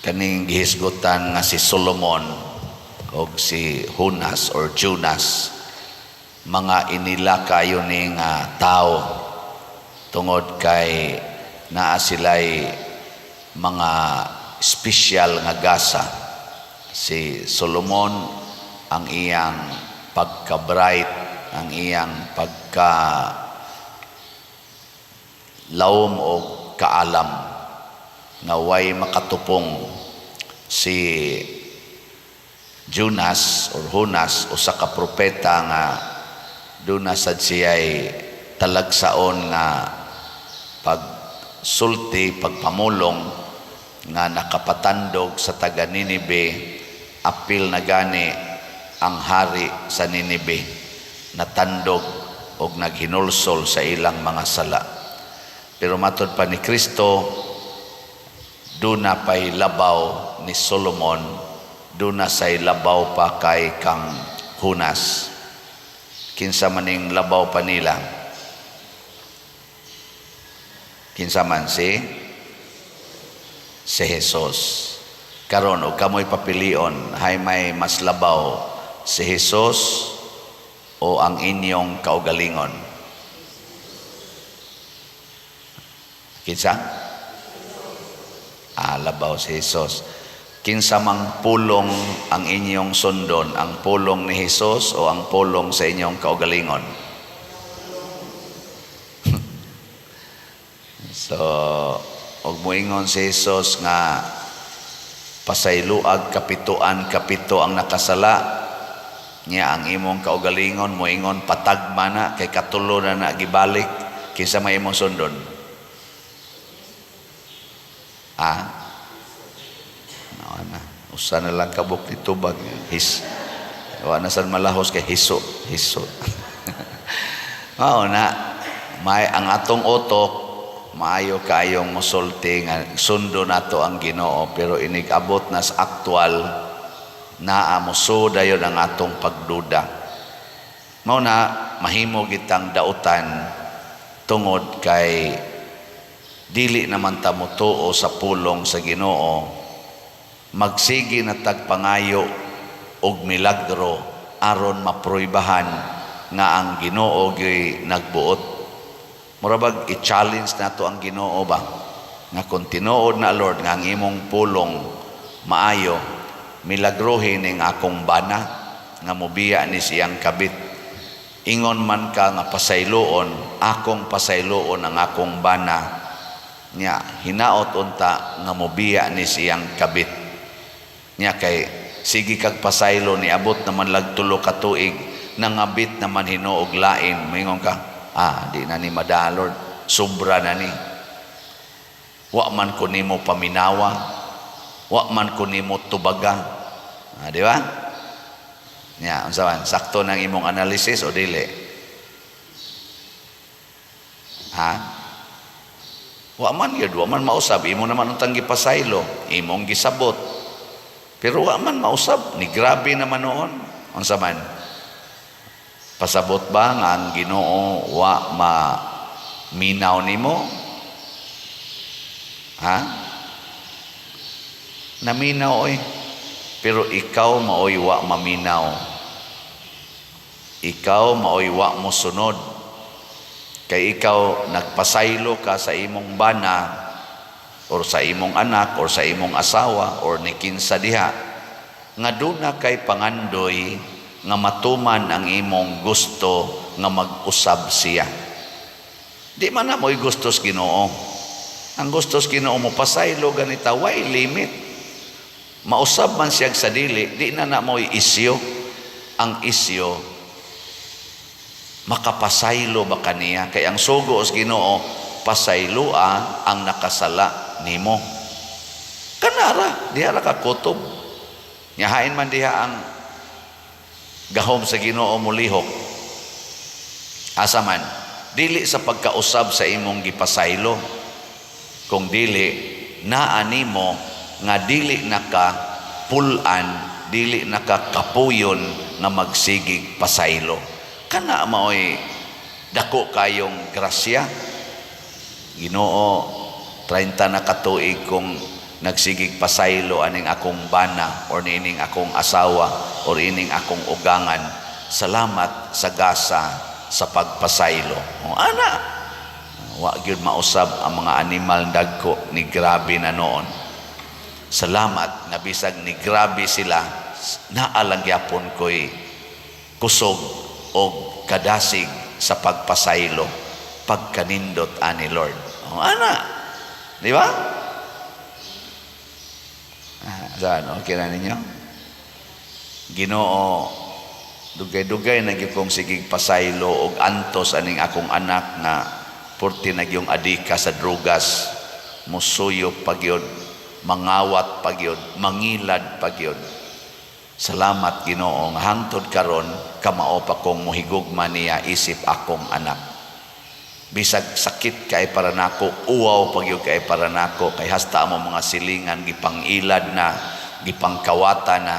Kaning gihisgutan nga si Solomon og si Jonas or Jonas, mga inila kayo ni nga tao tungod kay naa sila'y mga espesyal nga gasa. Si Solomon, ang iyang pagka-bright, ang iyang pagka lawom o kaalam nga way makatupong. Si Jonas or Jonas, usa ka propeta nga duna sad siya'y talagsaon nga pagsulti, pagpamulong nga nakapatandog sa taga Ninibe, apil na gani ang hari sa Ninibe natandog og naghinulsol sa ilang mga sala. Pero matod pa ni Kristo, duna pay labaw ni Solomon, duna say labaw pa kay kang Jonas. Kinsa maning labaw pa nila? Kinsa man? Si Jesus. Karon, og kamoy papilion, hay may mas labaw, si Jesus o ang inyong kaugalingon? Kinsa? Ah, labaw si Jesus. Kinsa mang pulong ang inyong sundon, ang pulong ni Jesus o ang pulong sa inyong kaugalingon? So, og moingon si Jesus nga pasayloag kapituan kapito ang nakasala niya, ang imong kaugalingon moingon patagma na kay katulo na na gibalik, kinsa may imong sundon? Ah? No, na. Usa na lang kabuk ni tubag. His. Wa na san malahos kay hiso, hiso. Mao na, may ang atong utok maayo kaayong mosulti nga sundo nato ang Ginoo, pero inig abot na sa aktual, naa moso dayon ang atong pagduda. Mao na mahimo gitang dautan tungod kay dili naman ta motuo sa pulong sa Ginoo. Magsige na tagpangayo og milagro aron mapruibahan nga ang Ginoo gyoy nagbuot. Mura bag i-challenge nato ang Ginoo ba nga kung tinuod na, Lord, nga ang imong pulong maayo, milagrohin ning akong bana nga mobiya ni siyang kabit. Ingon man ka nga pasayloon, akong pasayloon ang akong bana nya hinaot unta nga mobiya ni siyang kabit nya, kay sige kag pasaylo, niabot naman lag 3 ka tuig, nangabit naman hinuog lain, moingon ka, "Ah, di na ni mada, Lord, sobra na ni. Wa man ko nimo paminawa, wa man ko nimo tubaga." Ah, di ba? Nya unsa man, sakto nang imong analysis o dili? Ha, wa man yun, wa man mausab. Imo naman untang gipasaylo, imong gisabot, pero wa man mausab ni. Grabe naman noon. Unsa man, pasabot ba nga ang Ginoo wa ma minaw nimo? Ha, naminaw oy, pero ikaw maoy wa maminaw, ikaw maoy wa mo sunod, kay ikaw nagpasaylo ka sa imong bana or sa imong anak or sa imong asawa or ni kinsa diha nga duna kay pangandoy nga matuman ang imong gusto nga mag-usab siya. Di man na mo'y gusto sa Ginoo. Ang gusto sa Ginoo mo pasaylo ganita, way limit. Mausab man siya sa dili, di na na mo'y isyo. Ang isyo, makapasaylo ba kaniya? Kay ang sugo sa Ginoo, pasayloa ang nakasala nimo. Kanara, diha ra ka kutob. Nya hain man diha ang gahom sa Ginoo molihok? Asa man? Dili sa pagkausab sa imong gipasaylo. Kung dili, naa nimo nga dili na ka pulan, dili na ka kapuyon nga magsigig pasaylo. Kana maoy dako kayong grasya. Ginoo, 30 na katuig kong nagsigig pasaylo aning akong bana or niining akong asawa or ining akong ugangan. Salamat sa gasa sa pagpasaylo." O, ana, wa gyud mausab ang mga animal dagko ni grabe na noon. Salamat nga bisag ni grabe sila, naa lang gyapon ko'y kusog og kadasig sa pagpasaylo, pagkanindot ani Lord. O, ana, di ba? Ah, saan? Okay na ninyo? Ginoo, dugay-dugay na gyud kong sigig pasaylo og antos aning akong anak nga purti na gyung adika sa drugas, musuyop pa gyud, mangawat pa gyud, mangilad pa gyud. Salamat, Ginoo, nga hangtod karon kamao pa kong muhigugma niya isip akong anak. Bisag sakit kay para nako, uwaw pa gyud kay para nako, kay hasta amo mga silingan gipang-ilad na, gipangkawata na.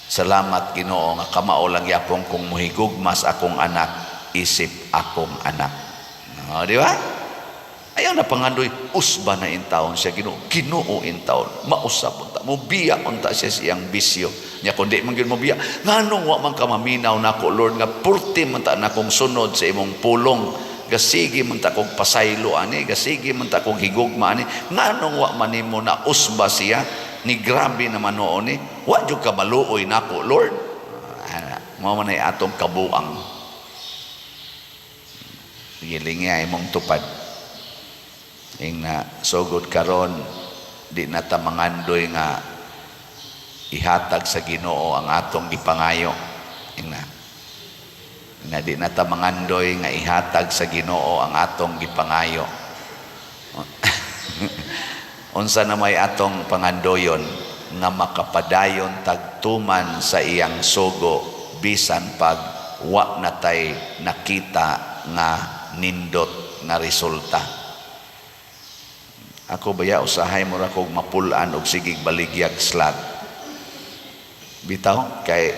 Salamat, Ginoo, nga kamao lang yapon kong muhigugma sa akong anak isip akong anak. Oh, di ba? Ayaw na pangandoy, usba na intawon siya, Ginoo. Ginoo intawon. Mausab unta. Mubiya unta siya siyang bisyo. Nya kundi man gyud mobiya. Nganong wa man ka maminaw nako, Lord, nga purti man ta nakong sunod sa imong pulong. Gasigi man ta kog pasaylo ani, gasigi man ta kog higugma ani. Nganong wa man nimo na usba siya? Ni grabe naman noon ni. Wa jud ka maluoy nako, Lord. Ah, mao man ay atong kabuang. Gilingi imong tupad. Ing na sugod karon, di na ta mangandoy nga ihatag sa Ginoo ang atong gipangayo. Ing na. Na di na ta mangandoy nga ihatag sa Ginoo ang atong gipangayo. Unsa na may atong pangandoyon? Nga makapadayon tagtuman sa iyang sugo bisan pag wa na tay nakita nga nindot nga resulta. Ako baya, usahay mo ra kog mapulaan og sigig baligyag slot. Bitaw kay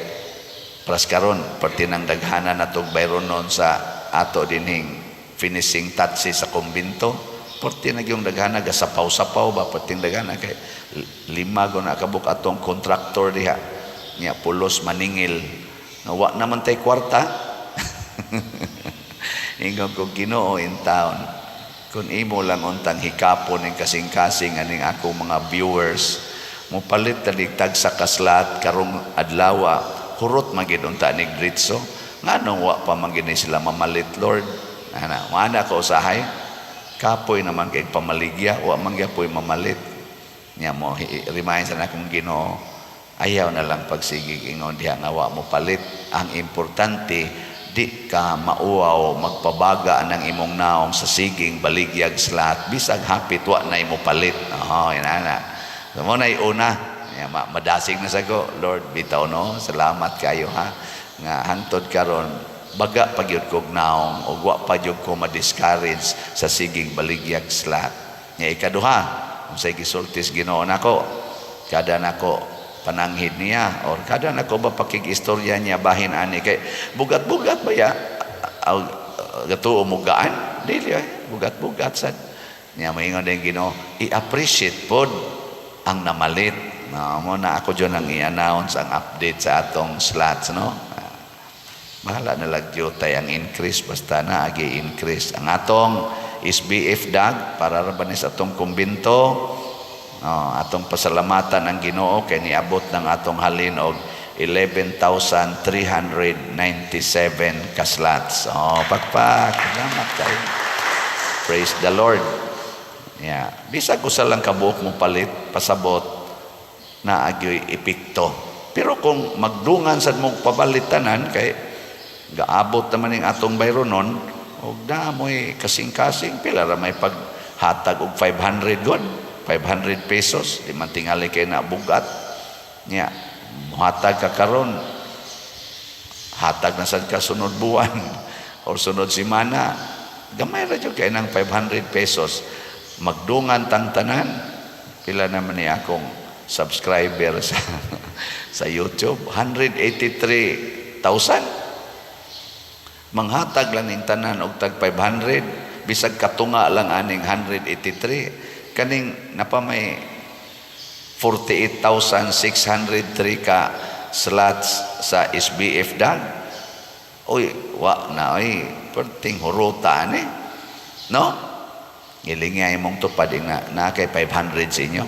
pras karon perti nang daghana na tog bayronon sa ato dinhing finishing touches sa kumbinto. Perti na yung daghana gasapaw-sapaw ba, perti daghana kay lima go na kabuk atong contractor diha. Nya pulos maningil. Wa naman tay kwarta. Ingon ko, "Ginoo in town, kung imo lang untang hikapon ning kasing-kasing aning akong mga viewers, mopalit na tag sa ka-slot karong adlawa, hurot magid unta nig dritso. Nganong wa pa man gini sila mamalit, Lord?" Ana, mana ko usahay kapoy naman kay pamaligya, wa man gyapoy mamalit. Nya mo remind sa akong Ginoo, ayaw na lang pagsigig ingon diha nga wa mo palit. Ang importante, di ka mauwaw, magpabaga ng imong naong sa siging baligyag slot bisag hapit wa na imo palit. Oh, inana. So mo na una. Ya, madasig na sa ko, "Lord, bitaw no, salamat kayo ha nga hangtod karon baga pa gyud kog naong ug wa pa gyud ko ma-discourage sa siging baligyag slot." Nya ikaduha, unsay gisultis Ginoo nako kada nako pananghid niya or kada nako ba pakig-istorya niya bahin ani, kay bugat-bugat ba ya gatuo mo gaan dili ay bugat-bugat sad niya. Maingon din Ginoo, i-appreciate pod ang namalit. No, mo na ako dyan ang i-announce ang update sa atong slots, no. Bahala na lang tay ang increase, basta na agi increase ang atong SBF dag para ra ba ni sa atong kumbinto. No, atong pasalamatan ang Ginoo kay niabot ng atong halin og 11,397 ka slots. Oh, pakpak. Salamat kayo. Praise the Lord. Yeah. Bisag usa lang kabuok mo palit, pasabot na agyoy epekto. Pero kung magdungan sad mo pabalit tanan, kay gaabot naman ning atong bayronon og na mo'y kasing-kasing, pila ra may paghatag og 500 god, 500 pesos, di man tingali kay na bugat. Nya muhatag ka karon, hatag na sad ka sunod buwan or sunod semana, gamay ra jud kay nang 500 pesos. Magdungan tang tanan, pila naman ni akong subscriber sa YouTube? 183,000. Manghatag lang ning tanan og tag 500, bisag katunga lang aning 183, kaning napa may 48,603 ka slots sa SBF dag. Uy, wa na oy, perting huruta ni. No? Gilingi imong tupad na na kay 500 sa inyo.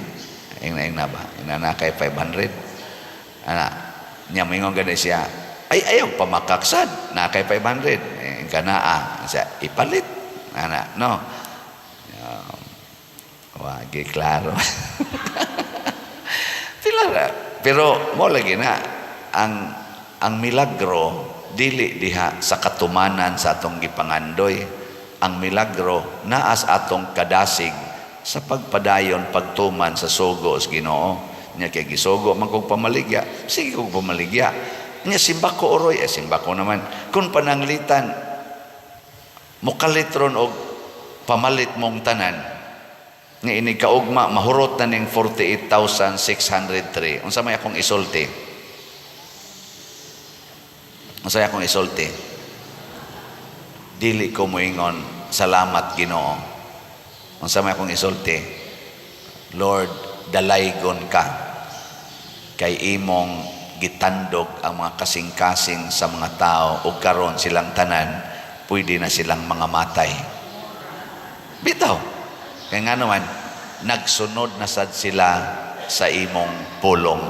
Ing na ba? Ing na kay 500. Ana, nya moingon gani siya. Ay, ayaw pamakaksad, na kay 500. Eh, kanaa siya ipalit. Ana, no? Wagi klaro. Pila ra. Pero mo lagi na ang milagro dili diha sa katumanan sa atong gipangandoy. Ang milagro naa sa atong kadasig sa pagpadayon pagtuman sa sugo sa Ginoo. Nya kay gisugo man kog pamaligya, sige kog pamaligya. Nya simba ko oroy, eh, simba ko naman. Kung pananglitan mukalit ron og pamalit mong tanan nga inig kaugma mahurot na ning 48,603, unsa may akong isulti? Unsa may akong isulti? Dili ko moingon, "Salamat, Ginoo." Unsa may akong isulti? "Lord, dalaygon ka kay imong gitandog ang mga kasing-kasing sa mga tao ug karon silang tanan pwede na silang mga matay." Bitaw. Kaya nga naman, nagsunod na sad sila sa imong pulong.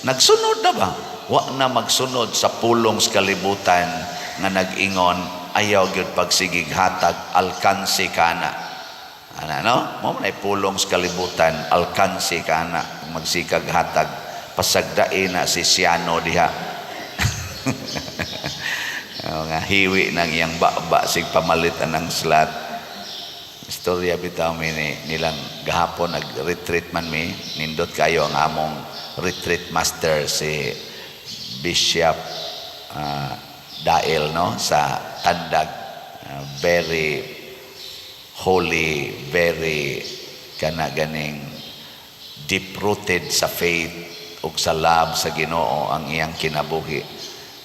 Nagsunod na ba? Wa na magsunod sa pulong sa kalibutan nga nag-ingon, ayaw gyud pagsigig hatag, alkansi kana. Ana, no? Mo man ay pulong sa kalibutan, alkansi kana, magsikag hatag. Pasagdain na si Siano diha. Oh, nga hiwi ng iyang baba sig pamalit anang slot. Istorya bitaw mi ni nilang gahapon, nag-retreat man mi. Nindot kayo ang among retreat master, si Bishop Dael, no, sa Tandag. Very holy, very kana ganing deep rooted sa faith ug sa love sa Ginoo ang iyang kinabuhi.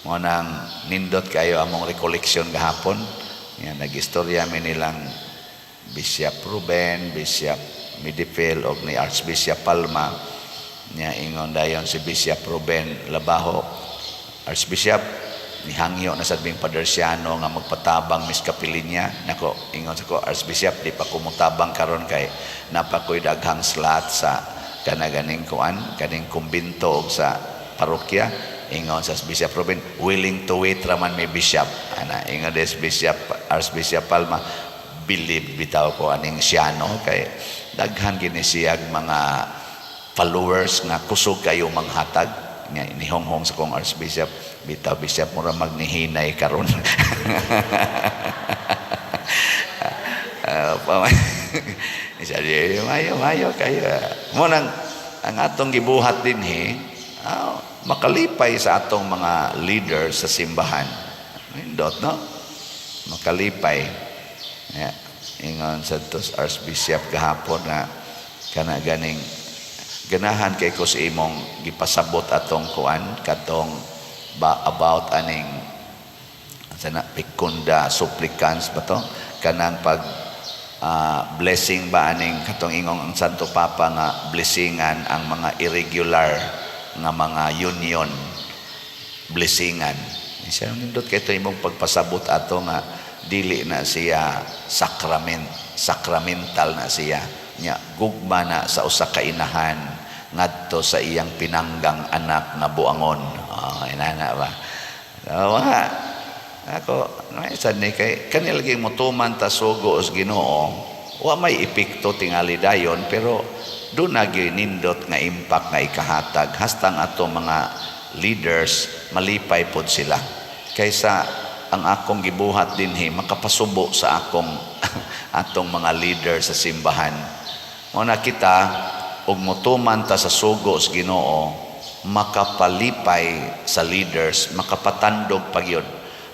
Mo nang nindot kayo among recollection gahapon. Yan, nag-istorya mi nilang Bishop Ruben, Bishop Midifel og ni Archbishop Palma. Nya ingon dayon si Bishop Ruben Labajo, "Archbishop, nihangyo na sad ming Padersiano nga magpatabang mis kapilinya." Nako, ingon sa ko, "Archbishop, di pa ko motabang karon kay napakoy daghang slot sa kana ganing kuan, kaning kumbinto og sa parokya." Ingon sa Bishop Ruben, "Willing to wait raman mi, Bishop." Ana, ingon des Bishop Archbishop Palma, believe bitaw ko aning siyano kay daghan gini siyag mga followers nga kusog kayo manghatag. Nga inihonghong sa kong Archbishop, "Bitaw, Bishop, mura magnihinay karon." Sabi, mayo, mayo kayo. Mo nang ang atong gibuhat dinhi, makalipay sa atong mga leaders sa simbahan. Nindot, no? Makalipay. Yeah. Ingon sa tos Archbishop gahapon nga kana ganing ganahan kay ko sa imong gipasabot atong kuan katong ba about aning sana pecunda supplicans ba to, kanang pag blessing ba aning katong ingong ang Santo Papa nga blessingan ang mga irregular nga mga union, blessingan siya. Nindot kay ito imong pagpasabot ato nga dili na siya sacrament, sacramental na siya. Nya gugma na sa usa ka inahan ngadto sa iyang pinanggang anak nga buangon. Oh, inana ba? So, mga ako may sad ni kay kani lagi motuman ta sugo sa Ginoo, wa may epekto tingali dayon, pero do na gyud nindot nga impact nga ikahatag hastang ato mga leaders malipay pod sila kaysa ang akong gibuhat dinhi makapasubo sa akong atong mga leader sa simbahan. Mo na kita ug motuman ta sa sugo sa Ginoo, makapalipay sa leaders, makapatandog pagyud.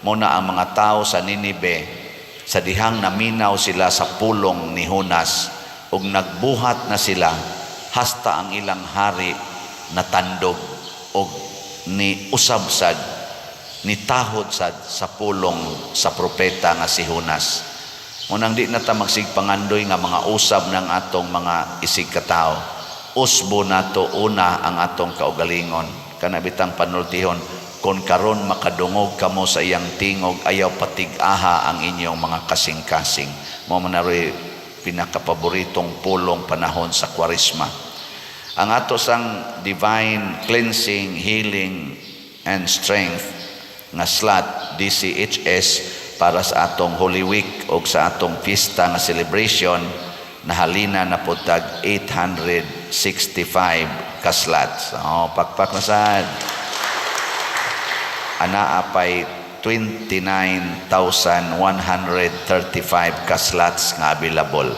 Mo na ang mga tao sa Ninibe, sa dihang naminaw sila sa pulong ni Jonas ug nagbuhat na sila, hasta ang ilang hari natandog og ni usab sad, ni tahod sad sa pulong sa propeta nga si Jonas. Munang di na ta magsigpangandoy nga mga usab ng atong mga isig katao. Usbo nato una ang atong kaugalingon. Kana bitang panultihon, "Kon karon makadungog kamo sa iyang tingog, ayaw patig-aha ang inyong mga kasing-kasing." Mao man na pinakapaboritong pulong panahon sa Kwaresma. Ang ato sang Divine Cleansing, Healing and Strength nga slot, DCHS, para sa atong Holy Week o sa atong fiesta nga celebration, nahalina na po tag 865 ka slots. Oh, pakpak na sad. Anaa pay 29,135 ka slots nga available.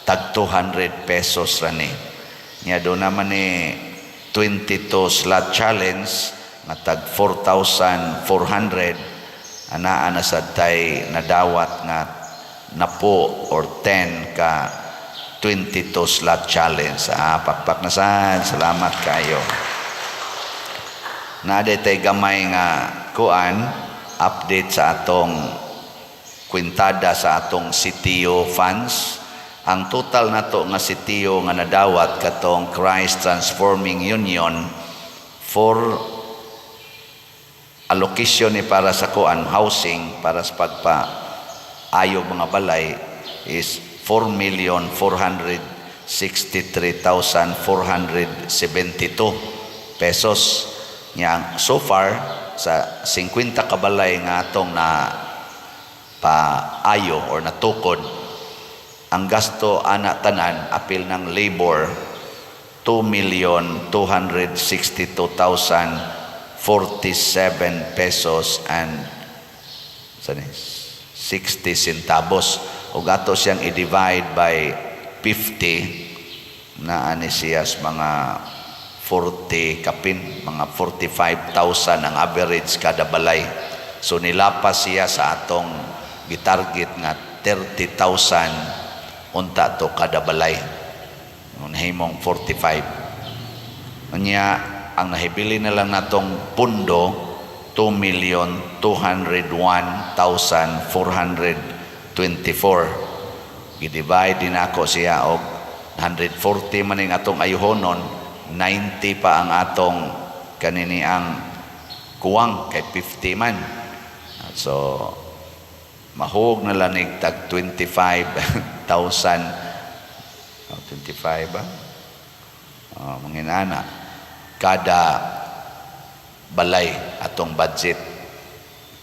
Tag 200 pesos ra ni. Nya do naman ni 22 slot challenge nga tag 4,400. Anaa na sad tay nadawat nga napo or 10 ka 22 slot challenge. Ah, pakpak na sad. Salamat kayo. Naa tay gamay nga kuan, update sa atong kwintada sa atong CTO funds. Ang total nato nga CTO nga nadawat katong Christ Transforming Union for allocation ni para sa kuan, housing, para sa pagpa ayo mga balay is 4,463,472 pesos. Nya so far sa 50 ka balay nga atong na paayo or natukod, ang gasto ana tanan apil ng labor, 2,262,047 pesos and 60 centavos. Ug ato siyang i-divide by 50, na ani siya mga 40 kapin, mga 45,000 ang average kada balay. So nilapas siya sa atong gitarget nga 30,000 unta to kada balay. Nahimong 45. Unya, ang nahibili na lang natong pundo, 2,201,424. Gi-divide din ako siya og 140 man ning atong ayuhonon, 90 pa ang atong kanini ang kuwang kay 50 man. So mahug na lang nig tag 25,000, oh, 25 ba? Oh, mga inana kada balay atong budget.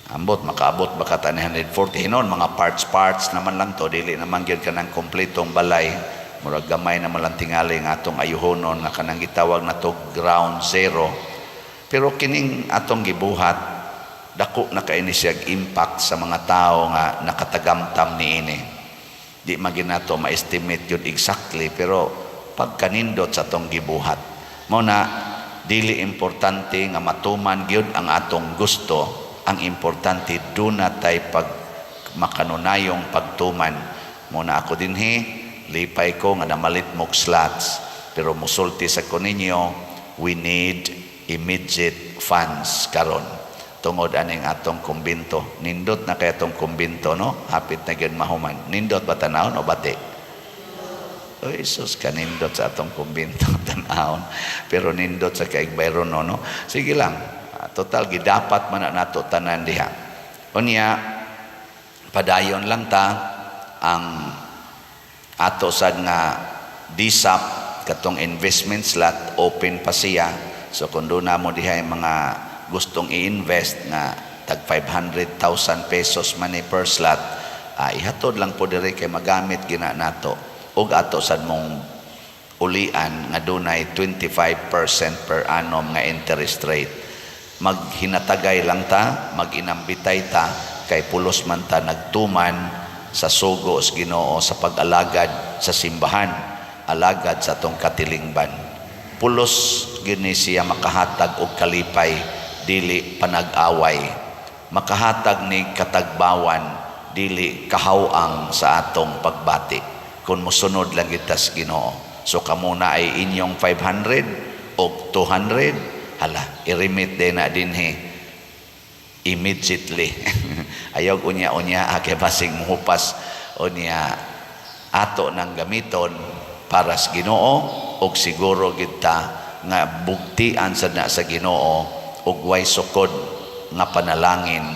Ambot makaabot ba ka 140 hinon, mga parts parts naman lang to, dili naman gyud kanang kompletong balay, murag gamay naman lang tingali ang atong ayuhonon nga kanang gitawag na to ground zero. Pero kining atong gibuhat, dako na kay ni siyag impact sa mga tao nga nakatagamtam niini. Di man gyud nato ma-estimate yun exactly, pero pagkanindot sa atong gibuhat. Mao na dili importante nga matuman gyud ang atong gusto, ang importante duna tay pag makanunayong pagtuman. Mao na ako dinhi, lipay ko nga namalit mog slots, pero musulti sa ko ninyo, we need immediate funds karon tungod aning atong kumbinto. Nindot na kay atong kumbinto, no? Hapit na gyud mahuman. Nindot ba tanawon o bati? Oy, sus, kanindot sa atong kumbinto tanawon, pero nindot sa kaig bayron, no, no? Sige lang. Ah, total gidapat man na nato tanan diha. Unya padayon lang ta. Ang ato sad nga DSAP, katong investment slot, open pa siya. So kung doon na mo diha yung mga gustong i-invest nga tag 500,000 pesos man ni per slot, ihatod lang po diri kay magamit gina nato ug ato sad mong ulian nga dunay 25% per annum nga interest rate. Maghinatagay lang ta, maginambitay ta, kay pulos man ta nagtuman sa sugo sa Ginoo sa pag-alagad sa simbahan, alagad sa atong katilingban. Pulos gini siya makahatag og kalipay, dili panag-away. Makahatag ni katagbawan, dili kahawang sa atong pagbati. Kung musunod lang kita sa Ginoo. So kamo na ay inyong 500 o 200, hala, i-remit din na dinhi immediately. Ayaw unya-unya kay basig muhupas. Unya ato nang gamiton para sa Ginoo. Og siguro kita nga bugtian sad na sa Ginoo ug way sukod nga panalangin,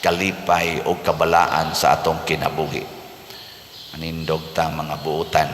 kalipay ug kabalaan sa atong kinabuhi. Manindog ta, mga buutan.